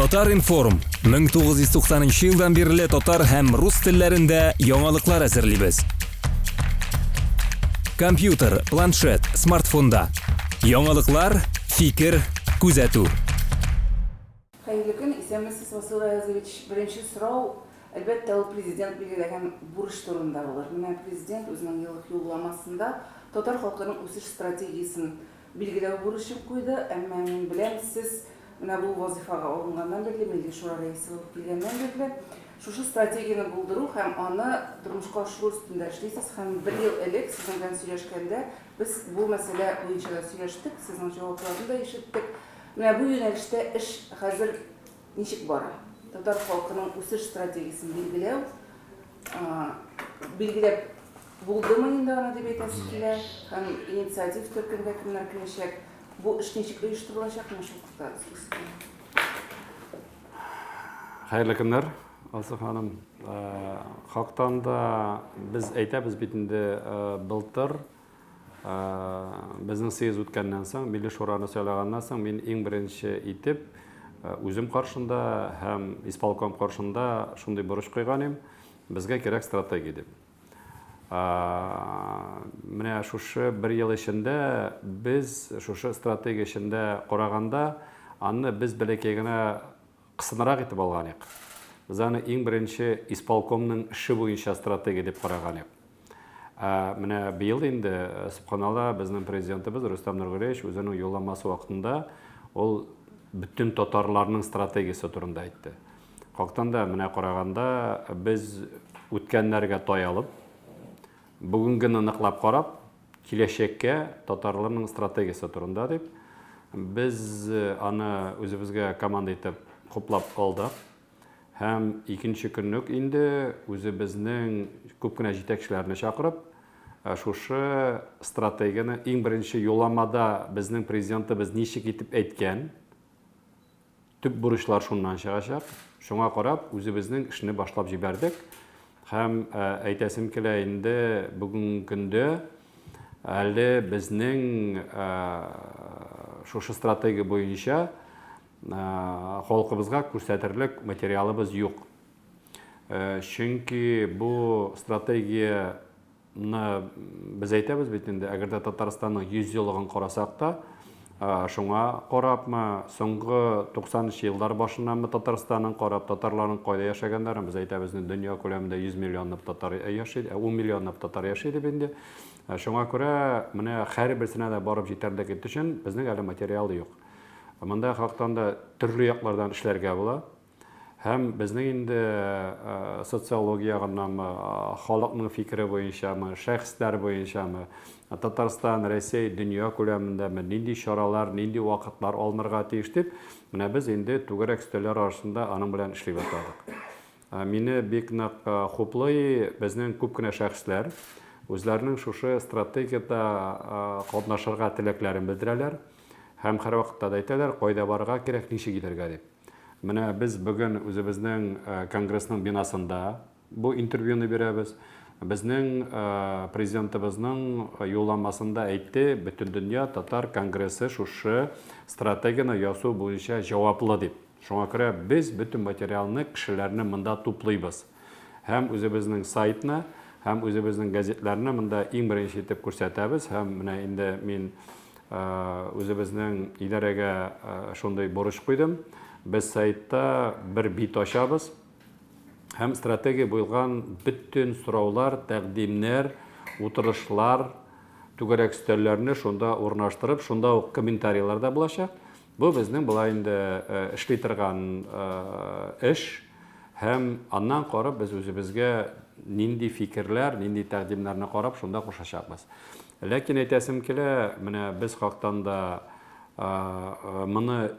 Татар-информ, 1990 нчы елдан бирле татар һәм рус телләрендә яңалыклар әзерлибез. Компьютер, планшет, смартфонда. Яңалыклар, фикер, күзәтү. Хәерле көн, исәнмесез, Васил Гаязович. Беренче сорау, әлбәттә, ул Президент билгеләгән бурыч турында булыр. Менә Президент үзенең еллык юлламасында татар халкының үсеш стратегиясен Билгеләү бурычын куйды, әмма мин беләм, сез менә бу вазыйфага алынганнан бирле, Милли Шура рәисе булып килгәннән бирле, шушы стратегияне булдыру һәм аны тормышка ашыру өстендә эшлисез һәм бер ел элек сезнең белән сөйләшкәндә без бу мәсьәлә буенча да сөйләштек, сезнең җавапларны да ишеттек. Менә бу юнәлештә эш хәзер ничек бара? Татар халкының үсеш стратегиясен билгеләү, билгеләп Булдымы инде аны дип әйтәсе килә. Һәм инициатив төркемгә кемнәр керәчәк, бу эш ничек оештырылачак, менә шул хакта сүз. Хәерле көннәр, Алсу ханым. Хактан да без әйтәбез бит инде, былтыр безнең съезд үткәннән соң, Милли Шураны сайлаганнан соң, мин иң беренче итеп үзем каршында һәм исполком каршында шундый бурыч куйган идем, безгә кирәк стратегия дип. Менә шушы бер ел эчендә без шушы стратегия эчендә караганда, аны без бәләкәй генә кысынрак итеп алган идек. Без аны иң беренче исполкомның эше буенча стратегия дип караган идек. Ә менә быел инде, субханалла, безнең президентыбыз Рөстәм Нургалиевич үзенең юлламасы вакытында ул бөтен татарларның стратегиясе турында әйтте. Хактан да, менә караганда, без үткәннәргә таялып, бүгенгене ныклап карап, киләчәккә татарларның стратегиясе турында дип, без аны үзебезгә команда итеп хуплап алдык. Һәм икенче көнне үк инде үзебезнең күп кенә җитәкчеләрне чакырып, шушы стратегияне иң беренче юлламада безнең президентыбыз ничек итеп әйткән, Төп бурычлар шуннан чыгачак. Шуңа карап, үзебезнең эшне башлап җибәрдек. Һәм әйтәсем килә инде, бүгенге көндә әле безнең шушы стратегия буенча халкыбызга күрсәтерлек материалыбыз юк. Чөнки бу стратегия Ны без әйтәбез бит инде, әгәр дә Татарстанның 100 еллыгын карасак та, шуңа карапмы, соңгы 90 нчы еллар башыннанмы Татарстанын карап, татарларның кайда яшәгәннәрен без әйтәбез инде, дөнья күләмендә 100 миллионлап татар яши, 10 миллионлап татар яши дип инде. Шуңа күрә менә һәрберсенә дә барып җитәрлек өчен безнең әле материал юк. Монда хактан да төрле яклардан эшләргә була. Һәм безнең инде социология ягыннанмы, халыкның фикере буенчамы, шәхесләр буенчамы, Татарстан, Рәсәй, дөнья күләмендәме, нинди чаралар, нинди вакытлар алынырга тиеш дип, менә без инде түгәрәк өстәлләр арасында аның белән эшли башладык. Мине бик нык хуплый безнең күп кенә шәхесләр, үзләренең шушы стратегиядә катнашырга теләкләрен белдерәләр һәм һәрвакытта да әйтәләр, кайда барырга кирәк, ничек итәргә дип. Менә без бүген үзебезнең конгрессның бинасында бу интервьюны бирәбез. Безнең президентыбызның юлламасында әйтте, Бөтендөнья татар конгрессы шушы стратегияне ясау буенча җаваплы дип. Шуңа күрә без бөтен материалны, кешеләрне монда туплыйбыз. Һәм үзебезнең сайтны, һәм үзебезнең газетларны монда иң беренче итеп күрсәтәбез. Һәм менә инде мин Үзебезнең идарәгә шундый бурыч куйдым. Без сайтта бер бит ачабыз һәм стратегия буелган бөтен сораулар, тәкъдимнәр, утырышлар, түгәрәк өстәлләрне шунда урнаштырып, шунда ук комментарийлар да булачак. Бу безнең болай инде эшли торган эш һәм аннан карап без үзебезгә нинди фикерләр, нинди тәкъдимнәрне карап шунда кушачакбыз. Ләкин әйтәсем килә, менә без хактан да моны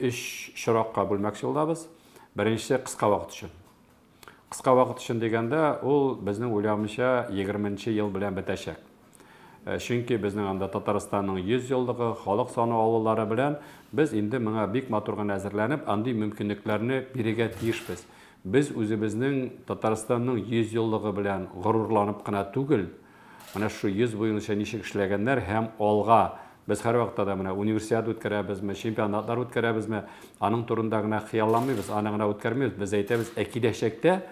өч чоракка бүлмәкче булабыз. Беренчесе кыска вакыт өчен. Кыска вакыт өчен дигәндә, ул безнең уйлавымча 20 ел белән бетәчәк. Чөнки безнең анда Татарстанның 100 еллыгы, халык саны алулары белән без инде моңа бик матур гына әзерләнеп, андый мөмкинлекләрне бирергә тиешбез. Без үзебезнең Татарстанның 100 еллыгы белән горурланып кына түгел, Менә шушы 100 буенча ничек эшләгәннәр һәм алга Без һәрвакытта да менә универсиада үткәрәбезме, чемпионатлар үткәрәбезме, аның турында гына хыялланмыйбыз, аны гына үткәрмибез. Без әйтәбез, ә киләчәктә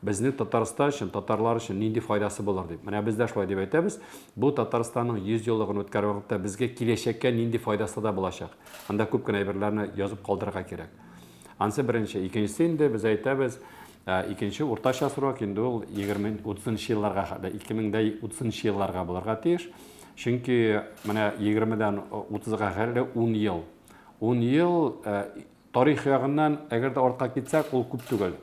безнең Татарстан өчен, татарлар өчен нинди файдасы булыр дип. Менә без дә шулай дип әйтәбез. Бу Татарстанның 100 еллыгын үткәрү вакытта безгә киләчәккә нинди файдасы да булачак. Анда күп кенә әйберләрне язып калдырырга кирәк. Ансы беренче. Икенчесе инде без әйтәбез, икенче уртача срок инде ул 20 30 елларга хәтле, 2030 елларга булырга тиеш. Чөнки менә 20-дән 30-га хәтле 10 ел. 10 ел тарих ягыннан, әгәр дә артка китсәк, ул күп түгел.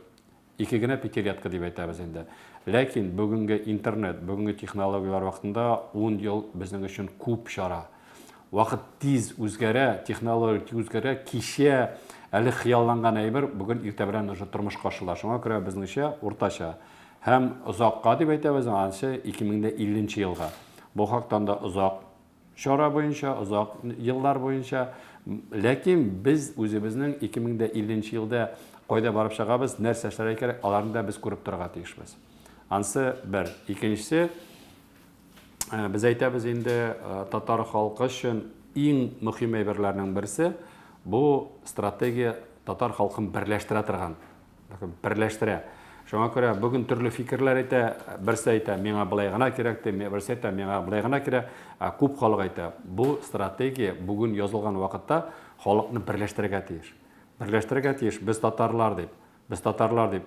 Ике генә пятилетка дип әйтәбез инде. Ләкин бүгенге интернет, бүгенге технологияләр вакытында 10 ел безнең өчен күп чара. Вакыт тиз үзгәрә, технология тиз үзгәрә. Кичә әле хыялланган әйбер бүген иртә белән уже тормышка ашырыла. Шуңа күрә безнеңчә уртача һәм озакка дип әйтәбез, анысы 2050 нче елга. Бу хактан да озак чара буенча, озак еллар буенча. Ләкин без үзебезнең 2050 нче елда кайда барып чыгабыз, нәрсә эшләргә кирәк, аларны да без күреп торырга тиешбез. Ансы бер. Икенчесе, без әйтәбез инде, татар халкы өчен иң мөһим әйберләрнең берсе, бу стратегия татар халкын берләштерә торган берләштерә. Шуңа күрә бүген төрле фикерләр әйтә, берсе әйтә, миңа былай гына кирәк ди, берсе әйтә, миңа былай гына кирәк. Ә күп халык әйтә, бу стратегия бүген язылган вакытта халыкны берләштерергә тиеш. Берләштерергә тиеш, без татарлар дип. Без татарлар дип.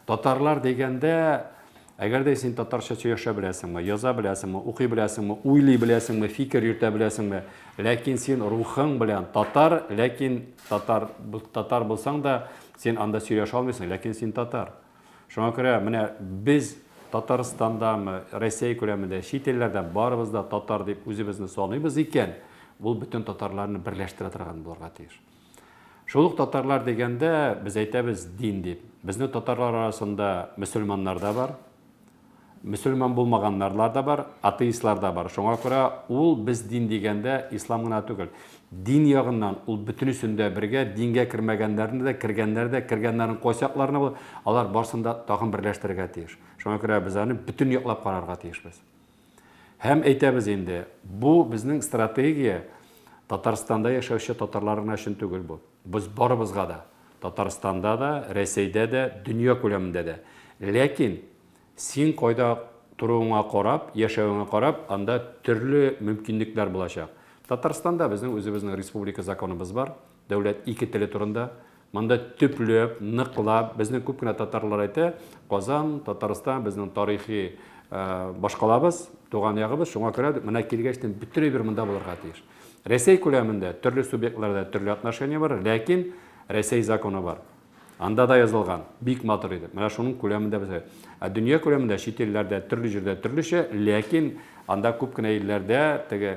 Татарлар дигәндә, әгәр дә син татарча сөйләшә беләсеңме, яза беләсеңме, укый беләсеңме, уйлый беләсеңме, фикер йөртә беләсеңме, ләкин син рухың белән татар, ләкин татар, татар булсаң да, Син анда сөйләшә алмыйсың, ләкин син татар. Шуңа күрә менә без Татарстандамы, Россия күләмендә, чит илләрдә барыбыз да татар дип үзебезне саныйбыз икән, ул бөтен татарларны берләштерә торган булырга тиеш. Шул ук татарлар дигәндә без әйтәбез дин дип. Безнең татарлар арасында мөселманнар да бар, Мөселман булмаганнарлар да бар, атеистлар да бар. Шуңа күрә ул без дин дигәндә ислам гына түгел. Дин ягыннан ул бөтенесен дә бергә, дингә кермәгәннәрне дә, кергәннәр дә, кергәннәрнең кайсы якларына булыр, алар барысын да тагын берләштерергә тиеш. Шуңа күрә без аны бөтен яклап карарга тиешбез. Һәм әйтәбез инде, бу безнең стратегия Татарстанда яшәүче татарлар гына өчен түгел бу. Без барыбызга да. Татарстанда да, Рәсәйдә дә, дөнья күләмендә дә. Ләкин син кайда торуыңа карап, яшәвеңә карап, анда төрле мөмкинлекләр булачак. Татарстанда безнең үзебезнең республика законыбыз бар, дәүләт ике теле турында. Монда төпләп, ныклап, безнең күп кенә татарлар әйтә, Казан, Татарстан безнең тарихи башкалабыз, туган ягыбыз, шуңа күрә менә килгәч тә бөтен әйбер монда булырга тиеш. Рәсәй күләмендә төрле субъектларда төрле отношение бар, ләкин Рәсәй законы бар. Анда да язылган, бик матур итеп. Менә шуның күләмендә без. Ә дөнья күләмендә чит илләрдә төрле җирдә төрлечә, ләкин анда күп кенә илләрдә теге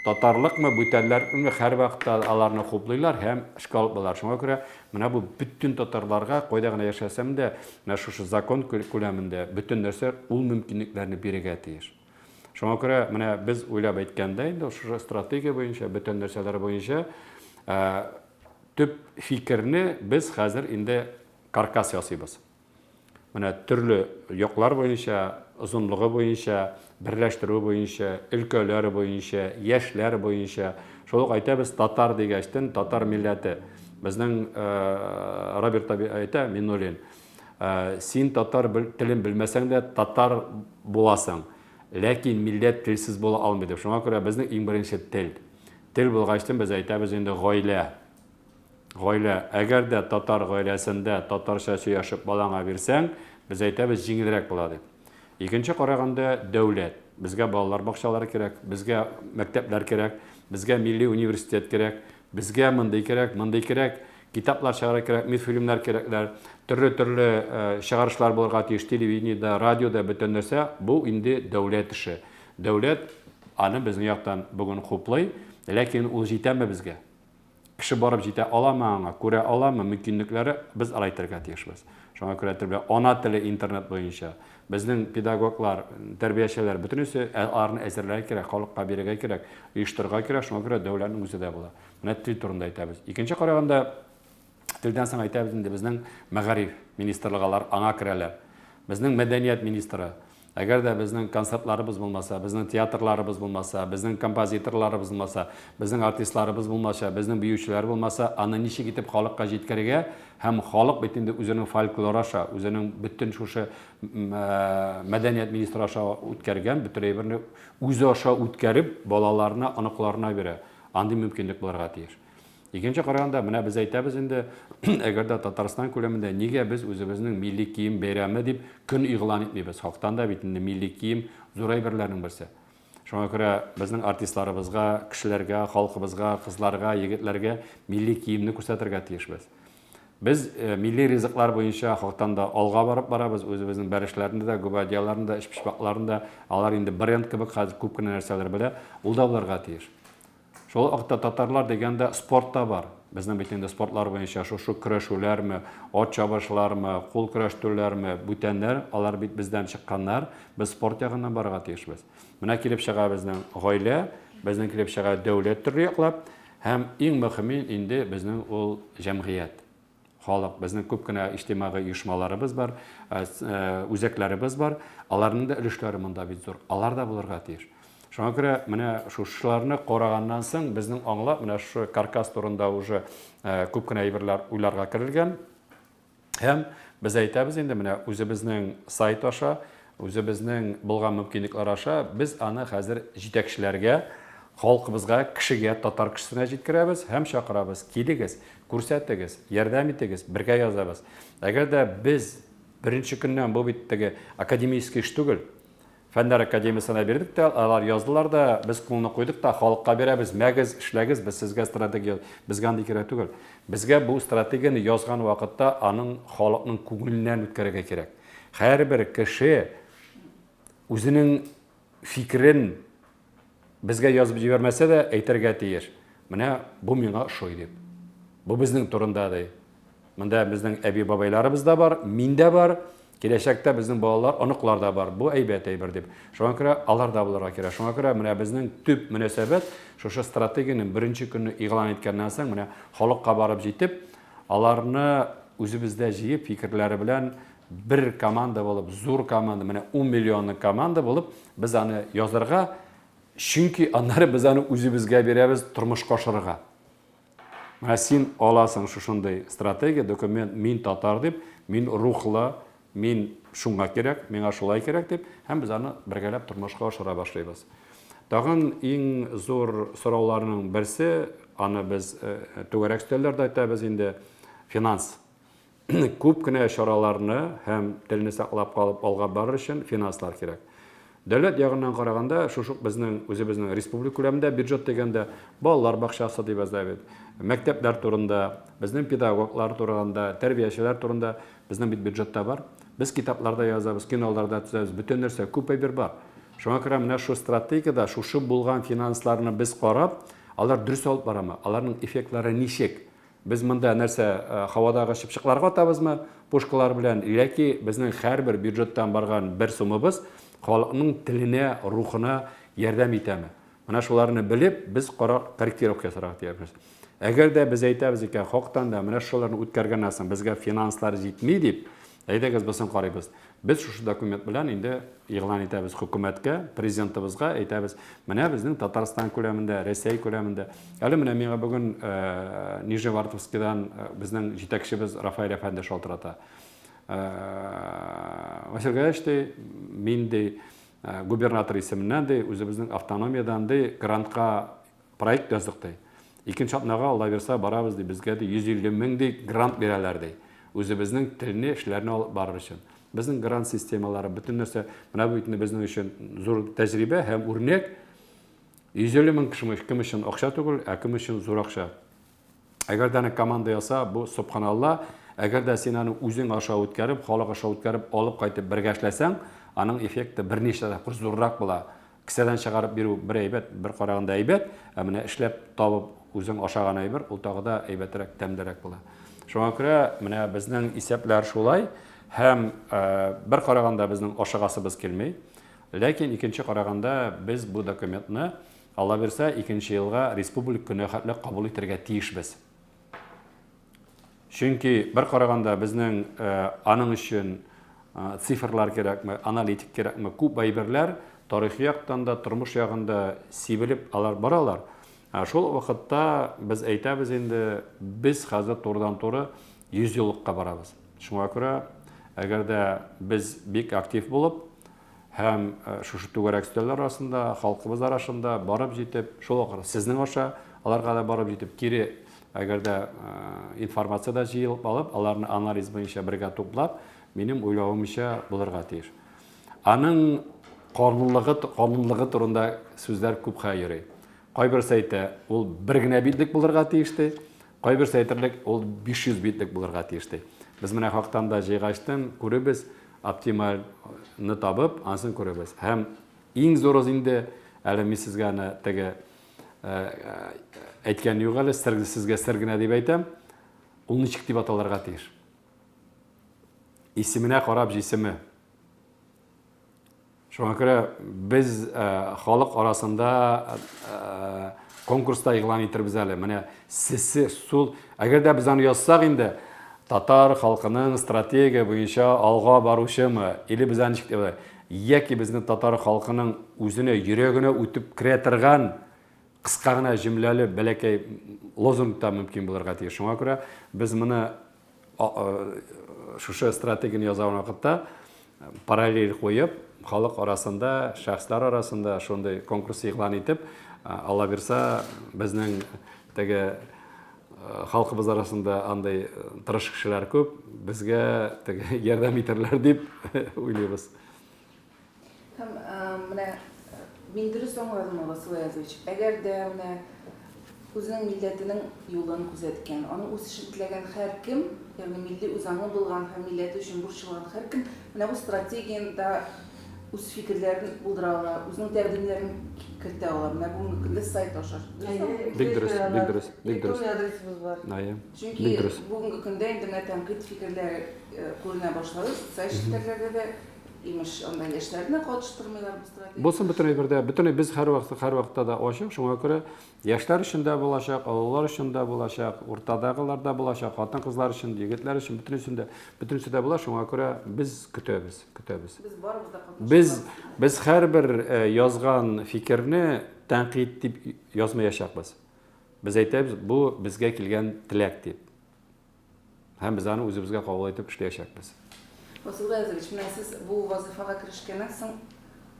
татарлыкмы, бүтәннәрме һәрвакытта аларны хуплыйлар һәм эшкә алып балалар. Шуңа күрә менә бу бөтен татарларга кайда гына яшәсәм дә, менә шушы закон күләмендә бөтен нәрсә ул мөмкинлекләрне бирергә тиеш. Шуңа күрә менә без уйлап әйткәндә инде шушы стратегия буенча, бөтен нәрсәләр буенча төп фикерне без хәзер инде каркас ясыйбыз. Менә төрле яклар буенча, озынлыгы буенча, берләштерү буенча, өлкәләр буенча, яшьләр буенча. Шул ук әйтәбез, татар дигәчтен, татар милләте. Безнең Роберт әйтә, Миннуллин, Син татар телен белмәсәң дә, татар буласың. Ләкин милләт телсез була алмый дип. Шуңа күрә безнең иң беренче тел. Тел булгачтын без әйтәбез инде гаилә. Гаилә. Әгәр дә татар гаиләсендә татарча сөйләшеп балаңа бирсәң, без әйтәбез җиңелрәк була дип. Икенче караганда дәүләт. Безгә балалар бакчалары кирәк, безгә мәктәпләр кирәк, безгә милли университет кирәк, безгә мондый кирәк, мондый кирәк. Китаплар чыгарырга кирәк, мультфильмнар кирәкләр, төрле-төрле чыгарышлар булырга тиеш, телевидениедә, радиода, бөтен нәрсә. Бу инде дәүләт эше. Дәүләт аны безнең яктан бүген хуплый, ләкин ул җитәме безгә? Кеше барып җитә аламы аңа, күрә аламы, мөмкинлекләре без алай әйтергә тиешбез. Шуңа күрә төрле ана теле интернет буенча безнең педагоглар, тәрбиячеләр бөтенесе аларны әзерләргә кирәк, халыкка бирергә кирәк, оештырырга кирәк, шуңа күрә дәүләтнең үзе дә була. Менә тел турында әйтәбез. Икенче караганда, телдән соң әйтәбез инде безнең мәгариф министрлыгы алар аңа керәләр. Безнең мәдәният министры. Әгәр дә безнең концертларыбыз булмаса, безнең театрларыбыз булмаса, безнең композиторларыбыз булмаса, безнең артистларыбыз булмаса, безнең биючеләр булмаса, аны ничек итеп халыкка җиткерергә һәм халык бит инде үзенең фольклор аша, үзенең бөтен шушы мәдәният министры аша үткәргән бөтен әйберне үзе аша үткәреп, балаларына, оныкларына бирә. Андый мөмкинлек булырга тиеш. Икенче караганда, менә без әйтәбез инде, әгәр дә Татарстан күләмендә нигә без үзебезнең милли кием бәйрәме дип көн игълан итмибез? Хактан да бит инде милли кием зур әйберләрнең берсе. Шуңа күрә безнең артистларыбызга, кешеләргә, халкыбызга, кызларга, егетләргә милли киемне күрсәтергә тиешбез. Без э, милли ризыклар буенча хактан да алга барып барабыз, үзебезнең бәлешләрне дә, гөбәдияләрне дә, эчпочмакларны да, алар инде бренд кебек хәзер күп кенә нәрсәләр белә, ул да булырга тиеш. Шул ук вакытта татарлар дигәндә спорт та бар. Безнең бит инде спортлар буенча шушы көрәшүләрме, ат чабышлармы, кул көрәштерүләрме, бүтәннәр, алар бит бездән чыкканнар. Без спорт ягыннан барырга тиешбез. Менә килеп чыга безнең гаилә, безнең килеп чыга дәүләт төрле яклап һәм иң мөхиме инде безнең ул җәмгыять. Халык, безнең күп кенә иҗтимагый оешмаларыбыз бар, э, э, үзәкләребез бар. Аларның да өлешләре монда бит зур. Алар да булырга тиеш. Шуңа күрә менә шушыларны караганнан соң безнең аңлап, менә шушы каркас турында уже э, күп кенә әйберләр уйларга керелгән. Һәм без әйтәбез инде менә үзебезнең сайт аша, үзебезнең булган мөмкинлекләр аша без аны хәзер җитәкчеләргә, халкыбызга, кешегә, татар кешесенә җиткерәбез һәм чакырабыз. Килегез, күрсәтегез, ярдәм итегез, бергә язабыз. Әгәр дә без беренче көннән бу бит теге академический эш түгел, Фәннәр академиясенә бирдек тә, алар яздылар да, без кулны куйдык та, халыкка бирәбез, мәгез, эшләгез, без сезгә стратегия, безгә андый кирәк түгел. Безгә бу стратегияне язган вакытта аның халыкның күңеленнән үткәрергә кирәк. Һәрбер кеше үзенең фикерен безгә язып җибәрмәсә дә әйтергә тиеш. Менә бу миңа ошый дип. Бу безнең турында ди. Монда безнең әби-бабайларыбыз да бар, мин дә бар, киләчәктә безнең балалар, оныклар да бар. Бу әйбәт әйбер дип. Шуңа күрә алар да булырга кирәк. Шуңа күрә менә безнең төп мөнәсәбәт шушы стратегияне беренче көнне игълан иткәннән соң менә халыкка барып җитеп, аларны үзебездә җыеп, фикерләре белән бер команда булып, зур команда, менә 10 миллионлы команда булып, без аны язырга, чөнки аннары без аны үзебезгә бирәбез тормышка ашырырга. Менә син аласың шушындый стратегия, документ, мин татар дип, мин рухлы, мин шуңа кирәк, миңа шулай кирәк дип, һәм без аны бергәләп тормышка ашыра башлыйбыз. Тагын иң зур сорауларның берсе, аны без э, түгәрәк өстәлләрдә әйтәбез инде, финанс. Күп кенә чараларны һәм телне саклап калып алга барыр өчен финанслар кирәк. Дәүләт ягыннан караганда, шушы ук безнең үзебезнең республика күләмендә бюджет дигәндә, балалар бакчасы дибез дә бит, мәктәпләр турында, безнең педагоглар турында, тәрбиячеләр турында безнең бит бюджетта бар. Без китаплар да язабыз, кинолар да төзәбез, бөтен нәрсә, күп әйбер бар. Шуңа күрә менә шу стратегиядә шушы булган финансларны без карап, алар дөрес алып барамы, аларның эффектлары ничек? Без монда нәрсә, һавадагы чыпчыкларга атабызмы пушкалар белән, яки безнең һәрбер бюджеттан барган бер сумыбыз халыкның теленә, рухына ярдәм итәме? Менә шуларны белеп, без карар, корректировка ясарга тиешбез. Әгәр дә без әйтәбез икән, хактан да менә шуларны үткәргәннән соң безгә финанслар җитми дип, әйдәгез бусын карыйбыз. Без шушы документ белән инде игълан итәбез хөкүмәткә, президентыбызга әйтәбез, менә безнең Татарстан күләмендә, Рәсәй күләмендә. Әле менә миңа бүген э, Нижневартовскидан э, безнең җитәкчебез Рафаэль әфәнде шалтырата. Э, Василий Гаевич ди, мин ди, губернатор исеменнән ди, үзебезнең автономиядән ди, грантка Проект яздык, ди. Икенче атнага, Алла бирса, барабыз, ди, безгә, ди, 150 мең, ди, грант бирәләр, ди. Үзебезнең телне, эшләрне алып барыр өчен. Безнең грант системалары, бөтен нәрсә, менә бу бит инде безнең өчен зур тәҗрибә һәм үрнәк. 150 мең кеше кем өчен акча түгел, ә кем өчен зур акча. Әгәр дә аны команда яса, бу собханалла, әгәр дә син аны үзең аша үткәреп, халык аша үткәреп, алып кайтып бергә эшләсәң, аның эффекты берничә тапкыр зуррак була. Кесәдән чыгарып бирү бер әйбәт, бер караганда әйбәт, ә менә эшләп табып үзең ашаган әйбер, ул тагы да әйбәтрәк, тәмлерәк була. Шуңа күрә менә безнең исәпләр шулай һәм бер караганда безнең ашыгасыбыз килми. Ләкин икенче караганда без бу документны, Алла бирсә, икенче елга Республика көне хәтле кабул итәргә тиешбез. Чөнки бер караганда безнең аның өчен Цифрлар кирәкме, аналитик кирәкме, күп әйберләр тарихи яктан да, тормыш ягында сибелеп алар баралар. Шул вакытта без әйтәбез инде, без хәзер турыдан-туры 100 еллыкка барабыз. Шуңа күрә, әгәр дә без бик актив булып һәм шушы түгәрәк өстәлләр арасында, халкыбыз арасында барып җитеп, шул ук сезнең аша аларга да барып җитеп, кире әгәр дә информация дә җыелып алып, аларны анализ буенча бергә туплап, минем уйлавымча, булырга тиеш. Аның канунлыгы, канунлыгы турында сүзләр күп хә йөри. Кайберсе әйтә, ул бер генә битлек булырга тиеш ди. Кайберсе әйтерлек, ул 500 битлек булырга тиеш ди. Без менә хактан да җыйгачтын күребез, оптимальны табып, анысын күребез. Һәм иң зуры инде, әле мин сезгә аны теге әйткән юк әле, сер, сезгә сер генә дип әйтәм, ул ничек дип аталырга тиеш? Исеменә карап җисеме. Шуңа күрә без халык арасында конкурста игълан итербез әле. Менә сесе сул. Әгәр дә без аны язсак инде, татар халкының стратегия буенча алга баручымы, или без аны ничек дип яки безнең татар халкының үзенә йөрәгенә үтеп керә торган кыска гына җөмләле бәләкәй лозунг та мөмкин булырга тиеш. Шуңа күрә без моны шушы стратегияне язган вакытта параллель куеп, халык арасында, шәхесләр арасында шундый конкурс игълан итеп, Алла бирса, безнең теге халкыбыз арасында андый тырыш кешеләр күп, безгә теге ярдәм итәрләр дип уйлыйбыз. Һәм менә мин дөрес аңладымы, Васил Аязович, әгәр дә менә үзенең милләтенең юлын күзәткән, аның үсешен теләгән һәркем, ягъни милли үзаңы булган һәм милләте өчен борчылган һәркем менә бу стратегиядә үз фикерләрен булдыра ала, үзенең тәкъдимнәрен кертә ала. Менә бүгенге көндә сайт аша. Бик дөрес, бик дөрес, бик дөрес. Электронный адресыбыз бар. Әйе. Чөнки бүгенге көндә инде менә тәнкыйть фикерләре күренә башлады социаль челтәрләрдә дә. Имеш, анда яшьләрне катыштырмыйлар бу стратегия. Булсын бөтен әйбердә, бөтен без һәрвакыт һәрвакытта да ачык, шуңа күрә яшьләр өчен дә булачак, олылар өчен дә булачак, уртадагылар да булачак, хатын-кызлар өчен, егетләр өчен, бөтенесен дә, бөтенесе дә була, шуңа күрә без көтәбез, көтәбез. Без барыбыз да катнашабыз. Без без һәрбер э, язган фикерне тәнкыйть дип язмаячакбыз. Без әйтәбез, бу безгә килгән теләк дип. Һәм без аны үзебезгә кабул итеп эшләячәкбез. Васил Гаязович, менә сез бу вазыйфага керешкәннән соң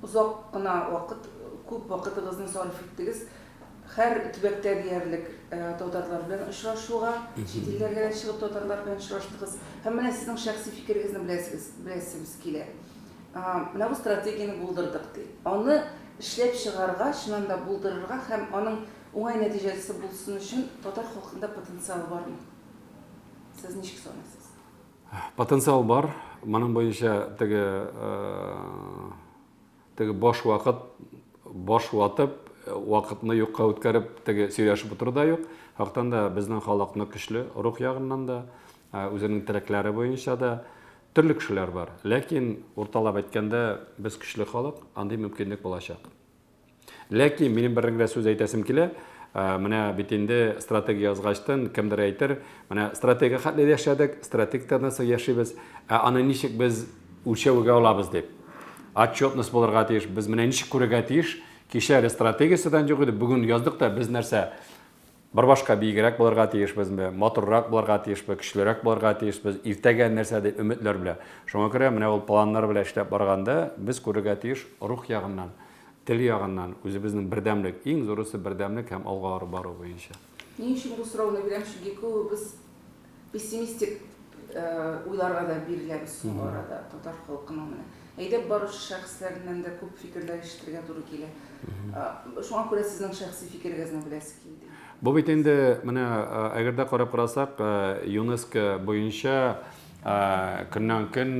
озак кына вакыт, күп вакытыгызны сарыф иттегез һәр төбәктә диярлек татарлар белән очрашуга, чит илләргә дә чыгып татарлар белән очраштыгыз. Һәм менә сезнең шәхси фикерегезне беләсегез, беләсебез килә. Менә бу стратегияне булдырдык ди. Аны эшләп чыгарга, чыннан да булдырырга һәм аның Уңай нәтиҗәсе булсын өчен татар халкында потенциал бармы? Сез ничек саныйсыз? Потенциал бар. Моның буенча теге теге баш вакыт баш ватып, вакытны юкка үткәреп, теге сөйләшеп утыру да юк. Хактан да безнең халыкны көчле рух ягыннан да, үзенең теләкләре буенча да төрле кешеләр бар. Ләкин урталап әйткәндә, без көчле халык, андый мөмкинлек булачак. Ләкин минем бер генә сүз әйтәсем килә. Менә бит инде стратегия язгачтын кемдер әйтер, менә стратегия хәтле яшәдек, стратегиядан соң яшибез, ә аны ничек без үлчәүгә алабыз дип. Отчетность булырга тиеш, без менә ничек күрергә тиеш, кичә әле стратегиясе дә юк иде, бүген яздык та без нәрсә Бер башка биегрәк булырга тиешбезме, матуррак булырга тиешбез, көчлерәк булырга тиешбез, иртәгә нәрсә дип өметләр белән. Шуңа күрә менә ул планнар белән эшләп барганда без күрергә тиеш рух ягыннан, тел ягыннан үзебезнең бердәмлек, иң зурысы бердәмлек һәм алга бару буенча. Ни өчен бу сорауны бирәм, чөнки күбебез Пессимистик уйларга да биреләбез соңгы арада татар халкының менә. Әйдәп баручы шәхесләреннән дә күп фикерләр ишетергә туры килә. Шуңа күрә сезнең шәхси фикерегезне беләсе килде. Бу бит инде менә әгәр дә карап карасак, ЮНЕСКО буенча көннән-көн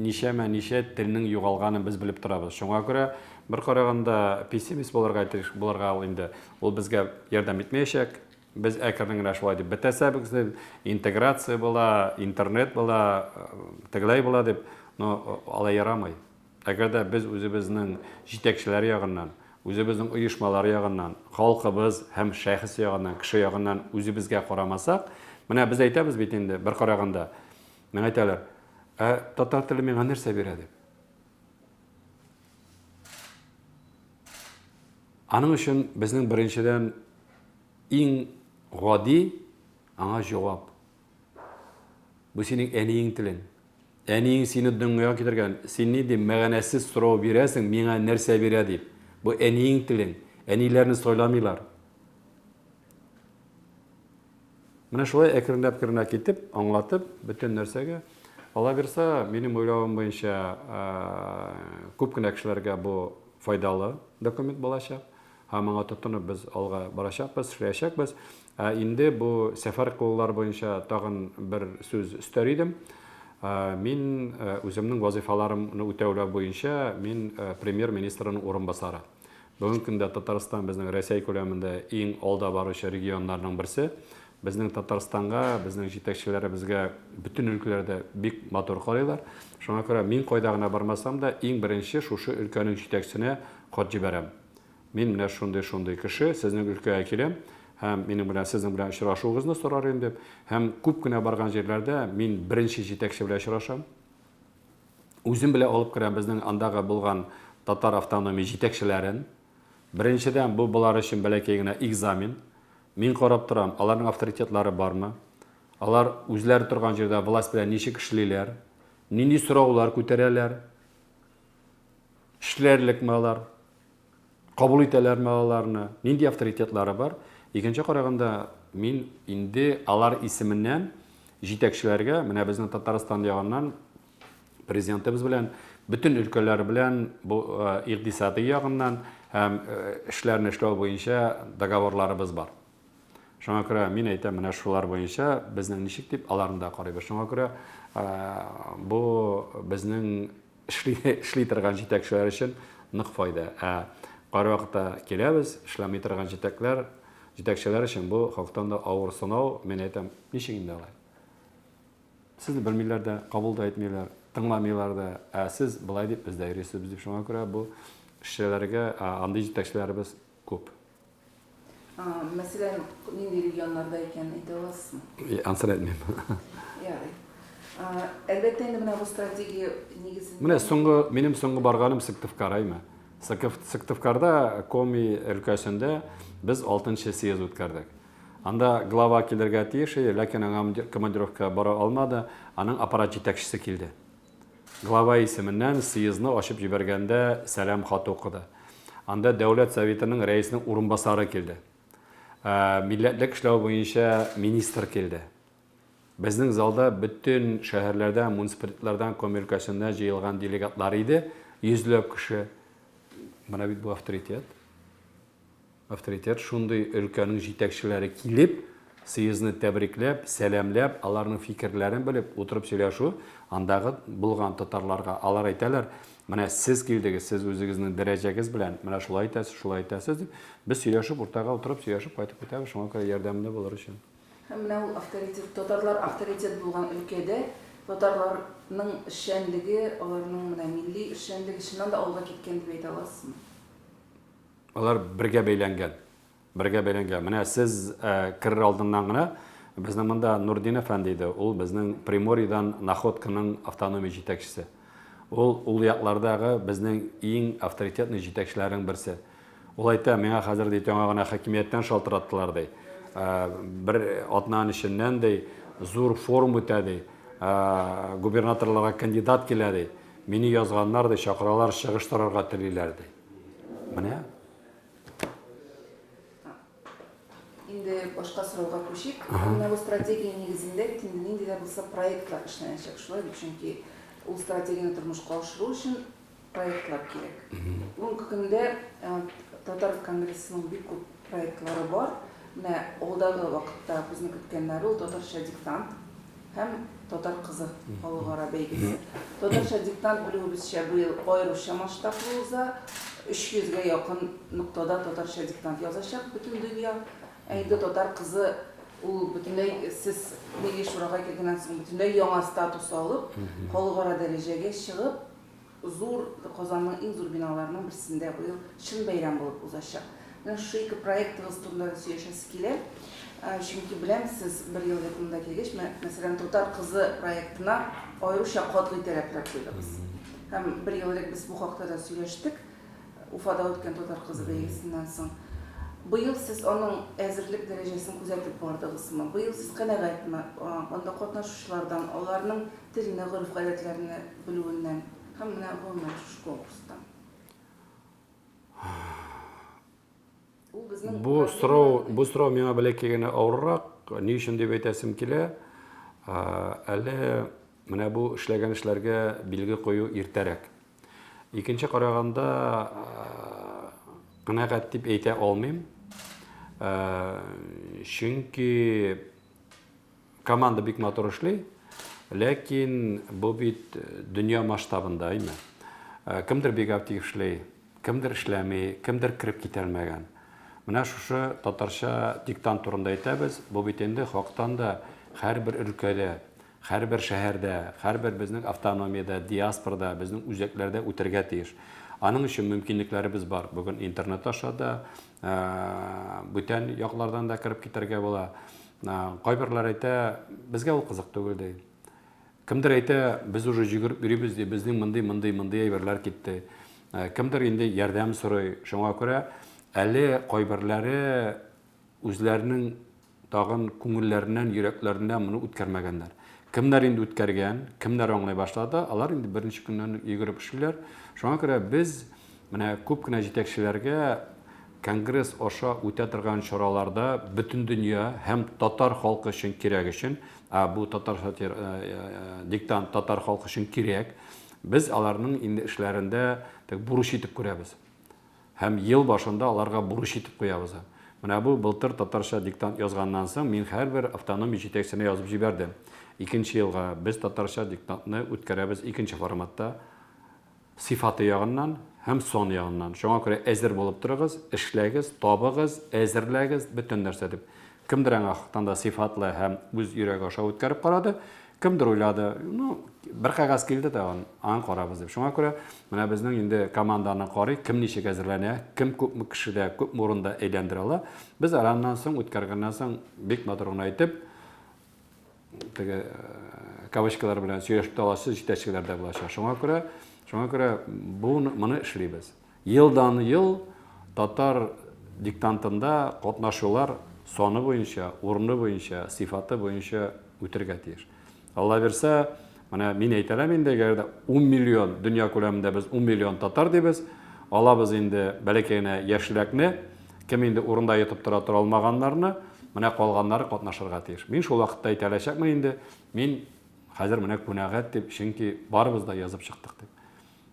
ничәмә-ничә телнең югалганын без белеп торабыз. Шуңа күрә бер караганда пессимист булырга тиеш булырга ул инде ул безгә ярдәм итмәячәк. Без әкрен генә шулай дип бетәсәбез дип, интеграция була, интернет була, тегеләй була дип, но алай ярамый. Әгәр дә без үзебезнең җитәкчеләр ягыннан, үзебезнең оешмалар ягыннан, халкыбыз һәм шәхес ягыннан, кеше ягыннан үзебезгә карамасак, менә без әйтәбез бит инде, бер караганда, миңа әйтәләр, Ә татар теле миңа нәрсә бирә дип. Аның өчен безнең беренчедән иң гади аңа җавап. Бу синең әниең телең. Әниең сине дөньяга китергән. Син нинди мәгънәсез сорау бирәсең, миңа нәрсә бирә дип. Бу әниең телең. Әниләрне сайламыйлар. Менә шулай әкренләп кенә китеп, аңлатып, бөтен нәрсәгә. Алла бирса, минем уйлавым буенча, күп кенә кешеләргә бу файдалы документ булачак. Һәм аңа тотынып без алга барачакбыз, эшләячәкбез. Ә инде бу сәфәр кылулар буенча тагын бер сүз өстәр идем. Мин үземнең вазыйфаларымны үтәүләр буенча мин премьер-министрның урынбасары. Бүгенге көндә Татарстан безнең Рәсәй күләмендә иң алда баручы регионнарның берсе. Безнең Татарстанга, безнең җитәкчеләребезгә бөтен өлкәләрдә бик матур карыйлар. Шуңа күрә мин кайда гына бармасам да, иң беренче шушы өлкәнең җитәкчесенә хат җибәрәм. Мин менә шундый-шундый кеше, сезнең өлкәгә киләм һәм минем белән сезнең белән очрашуыгызны сорар идем дип. Һәм күп кенә барган җирләрдә мин беренче җитәкче белән очрашам. Үзем белән алып керәм безнең андагы булган татар автономия җитәкчеләрен. Беренчедән, бу болар өчен бәләкәй генә экзамен. Мин карап торам, аларның авторитетлары бармы? Алар үзләре торган җирдә власть белән ничек эшлиләр? Нинди сораулар күтәрәләр? Эшләрлекме алар? Кабул итәләрме аларны? Нинди авторитетлары бар? Икенче караганда, мин инде алар исеменнән җитәкчеләргә, менә безнең Татарстан ягыннан президентыбыз белән, бөтен өлкәләр белән бу икътисадый ягыннан һәм эшләрне эшләү буенча договорларыбыз бар. Шуңа күрә мин әйтәм, менә шулар буенча безнең ничек дип аларны да карыйбыз. Шуңа күрә бу безнең эшли, эшли торган җитәкчеләр өчен нык файда. Ә кайвакытта киләбез, эшләми торган җитәкләр, җитәкчеләр өчен бу хактан да авыр сынау. Мин әйтәм, ничек инде алай? Сезне белмиләр дә, кабул да итмиләр, тыңламыйлар да, ә сез болай дип бездә йөрисез дип. Шуңа күрә бу эшчеләргә андый җитәкчеләребез күп. Мәсәлән, нинди регионнарда икәнен әйтә аласызмы? Ансын әйтмим. Ярый. Әлбәттә инде менә бу стратегия нигезендә. Менә соңгы, минем соңгы барганым Сыктывкар, әйме? Сыктывкарда Коми өлкәсендә без 6 съезд үткәрдек. Анда глава килергә тиеш иде, ләкин аңа командировкага бара алмады, аның аппарат җитәкчесе килде. Глава исеменнән съездны ачып җибәргәндә сәлам хаты укыды. Анда Дәүләт Советының рәисенең урынбасары килде. Милләтлек эшләү буенча министр килде. Безнең залда бөтен шәһәрләрдән, муниципалитетлардан, Коми өлкәсеннән җыелган делегатлар иде, йөзләп кеше. Менә бит бу авторитет. Авторитет шундый өлкәнең җитәкчеләре килеп, съездны тәбрикләп, сәламләп, аларның фикерләрен белеп, утырып сөйләшү, андагы булган татарларга алар әйтәләр, менә сез килдегез, сез үзегезнең дәрәҗәгез белән менә шулай итәсез, шулай итәсез дип, без сөйләшеп, уртага утырып сөйләшеп кайтып китәбез, шуңа күрә ярдәмле булыр өчен. Һәм менә ул авторитет, татарлар авторитет булган өлкәдә татарларның эшчәнлеге, аларның менә милли эшчәнлеге чыннан да алга киткән дип әйтә аласызмы? Алар бергә бәйләнгән. Бергә бәйләнгән. Менә сез керер алдыннан гына безнең монда Нурдин әфәнде иде. Ул безнең Приморьедан Находканың автономия җитәкчесе. Ул ул яклардагы безнең иң авторитетный җитәкчеләрнең берсе. Ул әйтә, миңа хәзер ди, яңа гына хакимияттән шалтыраттылар ди. Бер атнаның эченнән ди, зур форум үтә ди. Губернаторларга кандидат килә ди. Мине язганнар ди, чакыралар, чыгыш сорарга телиләр ди. Менә. Инде башка сорауга күчик. Менә бу стратегия нигезендә бит инде нинди дә булса проектлар эшләнәчәк, шулай бит? Чөнки ул стратегияне тормышка ашыру өчен проектлар кирәк. Бүгенге көндә Татар конгрессының бик күп проектлары бар. Менә алдагы вакытта безне көткәннәре ул татарча диктант. Һәм Татар кызы халыкара бәйгесе. Татарча диктант, белүебезчә, быел аеруча масштаблы уза. 300 гә якын ноктада татарча диктант язачак бөтен дөнья. Ә инде Татар кызы ул бөтенләй сез Милли Шурага килгәннән соң бөтенләй яңа статус алып, халыкара дәрәҗәгә чыгып, Зур, Казанның иң зур биналарының берсендә быел чын бәйрәм булып узачак. Менә шушы ике проектыгыз турында да сөйләшәсе килә. Чөнки беләм, сез бер ел элек монда килгәч, мәсәлән, Татар кызы проектына аеруча катгый таләпләр куйдыгыз. Һәм бер ел элек без бу хакта да сөйләштек, Уфада үткән Татар кызы бәйгесеннән соң. Быел сез аның әзерлек дәрәҗәсен күзәтеп бардыгызмы? Быел сез канәгатьме анда катнашучылардан, аларның телне, гореф-гадәтләрне белүеннән һәм менә гомумән шушы конкурстан? Ул безнең Бу сорау, бу сорау миңа бәләкәй генә авыррак. Ни өчен дип әйтәсем килә. Әле менә бу эшләгән эшләргә билге кую иртәрәк. Икенче караганда, канәгать дип әйтә алмыйм. Чөнки команда бик матур эшли, ләкин бу бит дөнья масштабында, әйме? Кемдер бик актив эшли, кемдер эшләми, кемдер кереп китәлмәгән. Менә шушы татарча диктант турында әйтәбез, бу бит инде хактан да һәрбер өлкәдә Һәрбер шәһәрдә, һәрбер безнең автономиядә, диаспорада, безнең үзәкләрдә үтәргә тиеш. Аның өчен мөмкинлекләребез бар. Бүген интернет аша да, бүтән яклардан да кереп китәргә була. Кайберләр әйтә, безгә ул кызык түгел, ди. Кемдер әйтә, без уже йөгереп йөрибез, ди, безнең мондый, мондый, мондый әйберләр китте. Кемдер инде ярдәм сорый. Шуңа күрә әле кайберләре үзләренең Тагын күңелләреннән, йөрәкләреннән моны үткәрмәгәннәр. Кемнәр инде үткәргән, кемнәр аңлый башлады, алар инде беренче көннән үк йөгереп эшлиләр. Шуңа күрә без менә күп кенә җитәкчеләргә конгресс аша үтә торган чараларда бөтендөнья һәм татар халкы өчен кирәк өчен, ә бу татар диктант татар халкы өчен кирәк, без аларның инде эшләрендә бурыч итеп күрәбез. Һәм ел башында аларга бурыч итеп куябыз. Менә бу былтыр татарча диктант язганнан соң мин һәрбер автономия җитәкчесенә язып җибәрдем. Икенче елга без татарча диктантны үткәрәбез икенче форматта, сыйфаты ягыннан һәм сан ягыннан. Шуңа күрә әзер булып торыгыз, эшләгез, табыгыз, әзерләгез, бөтен нәрсә дип. Кемдер аңа хактан да сыйфатлы һәм үз йөрәге аша үткәреп карады, кемдер уйлады, ну, бер кәгазь килде тагын, аны карабыз дип. Шуңа күрә менә безнең инде команданы карый, кем ничек әзерләнә, кем күпме кешедә, күпме урында әйләндерә ала. Без әле аннан соң, үткәргәннән соң, бик матур гына итеп, теге кавычкалар белән сөйләшеп тә аласы җитәкчеләр дә булачак. Шуңа күрә, шуңа күрә бу моны эшлибез. Елдан-ел татар диктантында катнашулар саны буенча, урыны буенча, сыйфаты буенча үтергә тиеш. Алла бирсә, менә мин әйтә алам инде, әгәр дә 10 миллион, дөнья күләмендә без 10 миллион татар дибез, алабыз инде бәләкәй генә яшьрәкне, кем инде урында йотып тора тора алмаганнарны, менә калганнары катнашырга тиеш. Мин шул вакытта әйтә алачакмын инде, мин хәзер менә күнәгать дип, чөнки барыбыз да язып чыктык дип.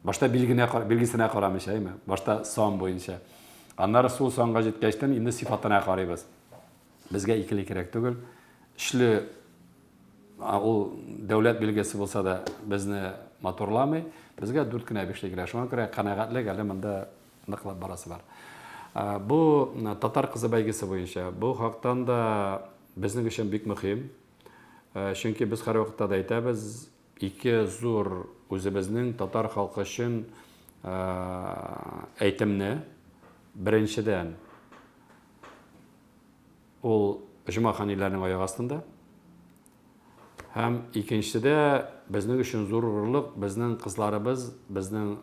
Башта билгенә, билгесенә карамыйча, әйме? Башта сан буенча. Аннары шул санга җиткәчтен инде сыйфатына карыйбыз. Безгә икеле кирәк түгел. Өчле ул дәүләт билгесе булса да безне матурламый. Безгә дүрт кенә бишле кирәк. Шуңа күрә канәгатьлек әле монда ныклап барасы бар. Бу татар кызы бәйгесе буенча. Бу хактан да безнең өчен бик мөһим. Чөнки без һәрвакытта да әйтәбез, Ике зур үзебезнең татар халкы өчен әйтемне, беренчедән, ул оҗмах әниләрнең аяк астында. Һәм икенчедә, безнең өчен зур горурлык, безнең кызларыбыз, безнең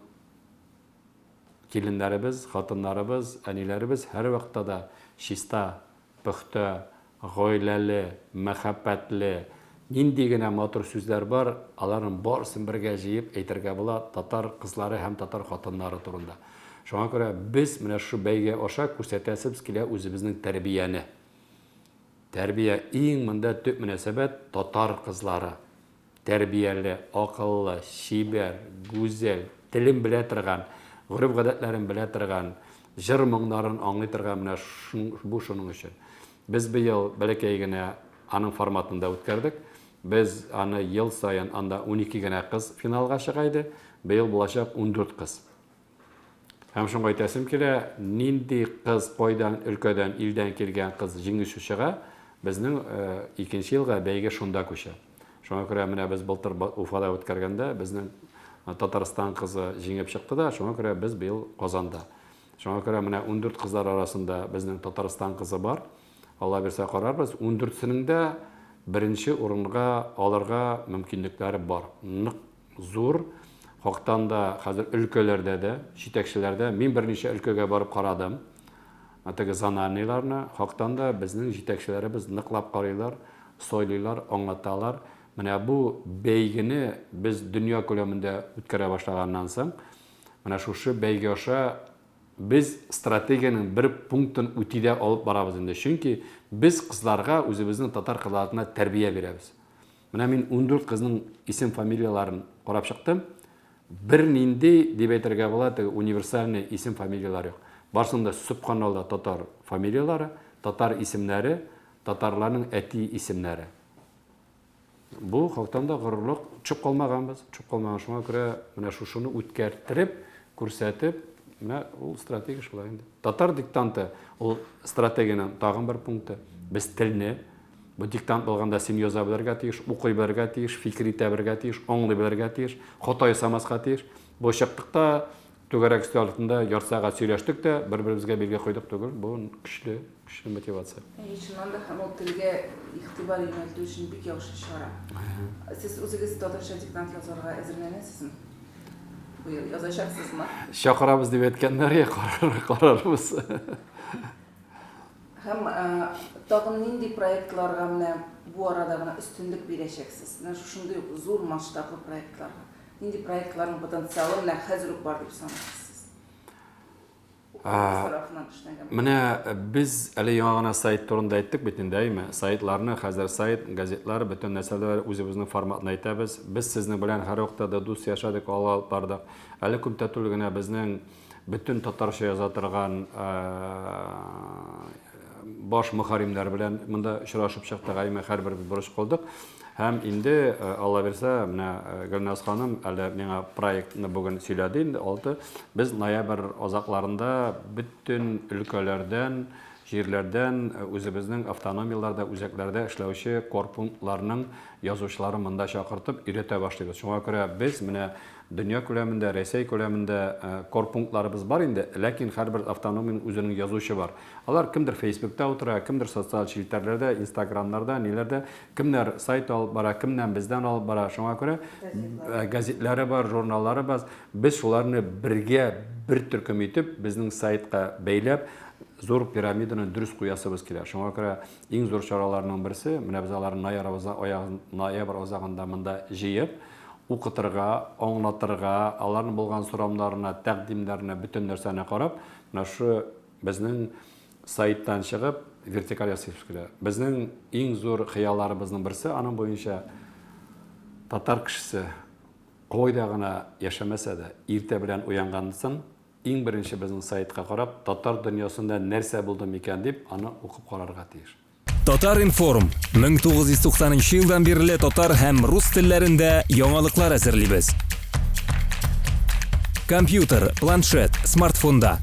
киленнәребез, хатыннарыбыз, әниләребез һәрвакытта да чиста, Пөхтә, гаиләле, мәхәббәтле, нинди генә матур сүзләр бар, аларның барысын бергә җыеп әйтергә була татар кызлары һәм татар хатыннары турында. Шуңа күрә без менә шушы бәйге аша күрсәтәсебез килә үзебезнең тәрбияне. Тәрбия иң монда төп мөнәсәбәт татар кызлары. Тәрбияле, акыллы, чибәр, гүзәл, телен белә торган, гореф-гадәтләрен белә торган, җыр-моңнарын аңлый торган менә бу шуның өчен. Без быел бәләкәй генә аның форматын да үткәрдек. Без аны ел саен анда 12 генә кыз финалга чыга иде. Быел булачак 14 кыз. Һәм шуңа әйтәсем килә, нинди кыз, кайдан, өлкәдән, илдән килгән кыз җиңүче чыга, безнең икенче елга бәйге шунда күчә. Шуңа күрә менә без былтыр Уфада үткәргәндә безнең Татарстан кызы җиңеп чыкты да, шуңа күрә без быел Казанда. Шуңа күрә менә 14 кызлар арасында безнең Татарстан кызы бар. Алла бирсә карарбыз. Ундүртсенең дә беренче урынга алырга мөмкинлекләре бар. Нык зур. Хактан да хәзер өлкәләрдә дә, җитәкчеләрдә, мин берничә өлкәгә барып карадым. Теге зональныйларны, хактан да безнең җитәкчеләребез ныклап карыйлар, сайлыйлар, аңлаталар. Менә бу бәйгене без дөнья күләмендә үткәрә башлаганнан соң, менә шушы бәйге аша без стратегиянең бер пунктын үти дә алып барабыз инде. Чөнки без кызларга, үзебезнең татар кызларына тәрбия бирәбез. Менә мин 14 кызның исем-фамилияләрен карап чыктым. Бернинди, дип әйтергә була, теге универсальный исем-фамилияләр юк. Барысының да сөбханалла татар фамилияләре, татар исемнәре, татарларның әти исемнәре. Бу хактан да горурлык, төшеп калмаганбыз, төшеп калмаган. Шуңа күрә менә шушыны үткәрттереп, күрсәтеп, менә ул стратегия шулай инде. Татар диктанты ул стратегиянең тагын бер пункты. Без телне бу диктант булганда син яза белергә тиеш, укый белергә тиеш, фикер итә белергә тиеш, аңлый белергә тиеш, хата ясамаска тиеш. Бу чыктык та Түгәрәк өстәл артында ярты сәгать сөйләштек тә, бер-беребезгә билге куйдык түгел. Бу көчле, көчле мотивация. Әйе, чыннан да, һәм ул телгә игътибар юнәлтү өчен бик яхшы чара. Сез үзегез татарча диктант язарга әзерләнәсезме? Быел язачаксызмы? Чакырабыз дип әйткәннәр, я карарбыз. Һәм тагын нинди проектларга менә бу арада гына өстенлек бирәчәксез? Менә шушындый ук зур масштаблы проектларга. Нинди проектларның потенциалы менә хәзер үк бар дип саныйсыз сез? Укытучы тарафыннан эшләнгән. Менә без әле яңа гына сайт турында әйттек бит инде, әйме? Сайтларны хәзер сайт, газетлар, бөтен нәрсәләр үзебезнең форматны әйтәбез. Без сезнең белән һәрвакытта да дус яшәдек, алга алып бардык. Әле күп тә түгел генә безнең бөтен татарча яза торган баш мөхәрримнәр белән монда очрашып чыктык, әйме, һәрберебез бурыч кылдык. Һәм инде, Алла бирсә, менә Гөлназ ханым әле миңа проектны бүген сөйләде инде, алты. Без ноябрь азакларында бөтен өлкәләрдән, җирләрдән үзебезнең автономияләрдә, үзәкләрдә эшләүче корпунктларның язучыларын монда чакыртып өйрәтә башлыйбыз. Шуңа күрә без менә Дөнья күләмендә, Рәсәй күләмендә корпунктларыбыз бар инде, ләкин һәрбер автономиянең үзенең язучы бар. Алар кемдер Фейсбукта утыра, кемдер социаль челтәрләрдә, Инстаграмнарда, ниләрдә, кемнәр сайт алып бара, кемнән бездән алып бара. Шуңа күрә газетләре бар, журналлары бар. Без шуларны бергә бер төркем итеп, безнең сайтка бәйләп, зур пирамиданы дөрес куясыбыз килә. Шуңа күрә иң зур чараларның берсе, менә без аларны ноябрь азагында монда җыеп, укытырга, аңлатырга, аларның булган сорамнарына, тәкъдимнәренә, бөтен нәрсәне карап, менә шушы безнең сайттан чыгып, вертикаль ясыйбыз килә. Безнең иң зур хыялларыбызның берсе аның буенча татар кешесе кайда гына яшәмәсә дә, иртә белән уянганнан соң, иң беренче безнең сайтка карап, татар дөньясында нәрсә булды микән дип, аны укып карарга тиеш. Татар-информ, 1990 нчы елдан бирле татар һәм рус телләрендә яңалыклар әзерлибез. Компьютер, планшет, смартфонда.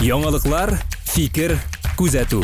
Яңалыклар, фикер, күзәтү.